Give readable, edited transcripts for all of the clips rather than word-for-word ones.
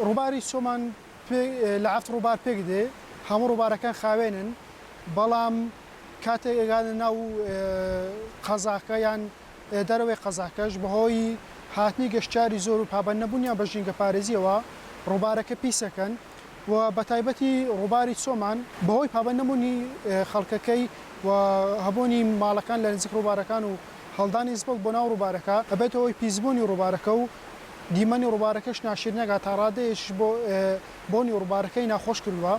ڕووباری چۆمان لە هەفت ڕووبار پێک دێ، هەموو ڕووبارەکان خاوێنن، بەڵام کاتێک ئەگاتە ناو قەزاکە یان دەرەوەی قەزاکەش بەهۆی هاتنی گەشتیاری زۆر و پابەند نەبوونیان بە ژینگەپارێزییەوە ڕووبارەکە پیس ئەکەن و بەتایبەتی ڕووباری چۆمان بەهۆی پابەند نەبوونی خەڵکەکەی و هەبوونی ماڵەکان لە نزیک ڕووبارەکان و هەڵدانی زبڵ بۆ ناو ڕووبارەکە ئەبێتە هۆی پیسبوونی ڕووبارەکە و دیمەنی ڕووبارەکەش ناشیرین ئەکات تا ڕادەیەکیش بۆ بۆنی ڕووبارەکەی ناخۆش کردووە.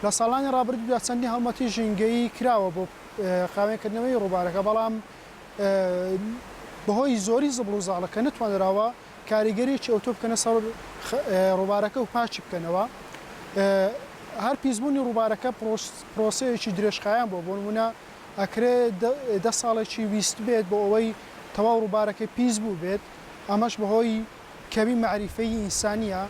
لە ساڵانی ڕابردوودا چەندین هەڵمەتی ژینگەیی کراوە بۆ خاوێنکردنەوەی ڕووبارەکە، بەڵام بەهۆی زۆری زبڵ و زاڵەکە نەتوانراوە کاریگەریی ئەوتۆ بکەنە سەر ڕووبارەکە و پاکی بکەنەوە. هەر پیسبوونی ڕووبارەکە پرۆسەیەکی درێژخایەن بووە، بۆ نموونە ئەکرێ دە ساڵێکی ویستبێت بۆ ئەوەی تەواو ڕووبارەکە پیس بووبێت، ئەمەش بەهۆی کەمی مەعریفەی ئینسانییە.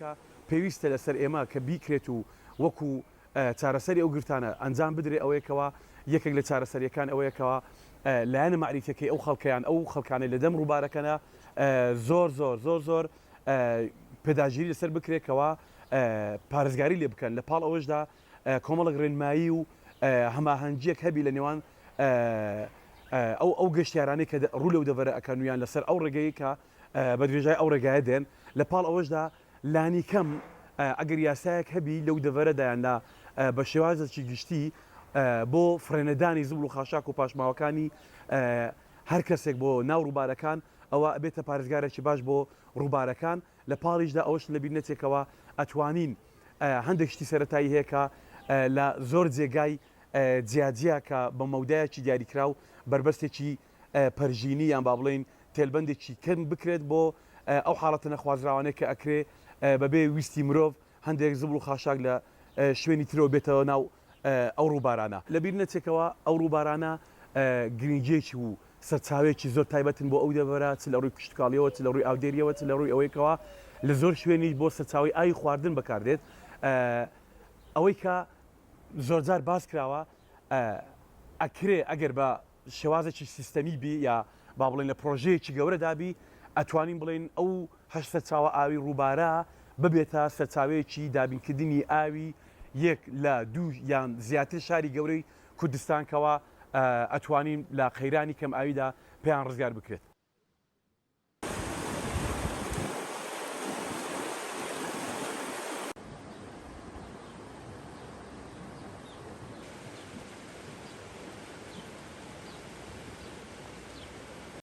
کە پێویستە لەسەر ئێمە کە بیکرێت و وەکو چارەسەری ئەو گرفتانە ئەنجام بدرێ ئەوەیە کەوا یەکێک لە چارەسەریەکان ئەوەیە کەوا لایەنە مەعریفیەکەی ئەو خەڵکەیان ئەو خەڵکانەی لە دەم ڕووبارەکەنە زۆر زۆر زۆر زۆر پێداگیری لەسەر بکرێت کەوا پارێزگاری لێ بکەن لە پاڵ ئەوەشدا کۆمەڵک ڕێنمایی و هەماهەنگیەک هەبی لە نێوان ئەو ئەو گەشتیارانەی کە ڕوو لەو دەڤەرە ئەکەن و یان لەسەر ئەو ڕێگەی کە بە درێژای ئەو ڕێگایە دێن لە پاڵ ئەوەشدا لانیکەم ئەگەر یاسایەک هەبی لەو دەڤەرەدا یان لە بە شێوازێکی گشتی بۆ فڕێنەدانی زبڵ و خاشاک و پاشماوەکانی هەر کەسێک بۆ ناو ڕووبارەکان ئەوە ئەبێتە پارێزگارێکی باش بۆ ڕووبارەکان لە پاڵیشدا ئەوەش لەبیر نەچێت کەوا ئەتوانین هەندێک شتی سەرەتایی هەیە کە لە زۆر جێگای جیاجیا کە بە مەودایەکی دیاریکراو بەربەستێکی پەرژینی یان با بڵێین تێلبەندێکی کەم بکرێت بۆ ئەو حاڵەتە نەخوازراوانەی کە ئەکرێ بەبێ ویستی مرۆڤ هەندێک زبڵ و خاشاک لە شوێنی ترەوە بێتەوە ناو ئەو ڕووبارانە. لەبیر نەچێت کەوا ئەو ڕووبارانە گرنگییەکی و سەرچاوەیەکی زۆر تایبەتن بۆ ئەو دەڤەرە چ لە ڕووی کشتوکاڵییەوە چ لە ڕووی ئاودێرییەوە چ لە ڕووی ئەوەی کەوا لە زۆر شوێنیش بۆ سەرچاوەی ئاوی خواردن بەکاردێت ئەوەی کە زۆرجار باس کراوە ئەکرێ ئەگەر بە شێوازێکی سیستەمی بی یا با بڵێین لە پرۆژەیەکی گەورەدا بی ئەتوانین بڵێین ئەو هەشت سەرچاوە ئاوی ڕووبارە ببێتە سەرچاوەیەکی دابینکردنی ئاوی یەک لە دوو یان زیاتر شاری گەورەی کوردستان کەوا ئەتوانین لە قەیرانی کەم ئاویدا پێیان ڕزگار بکرێت.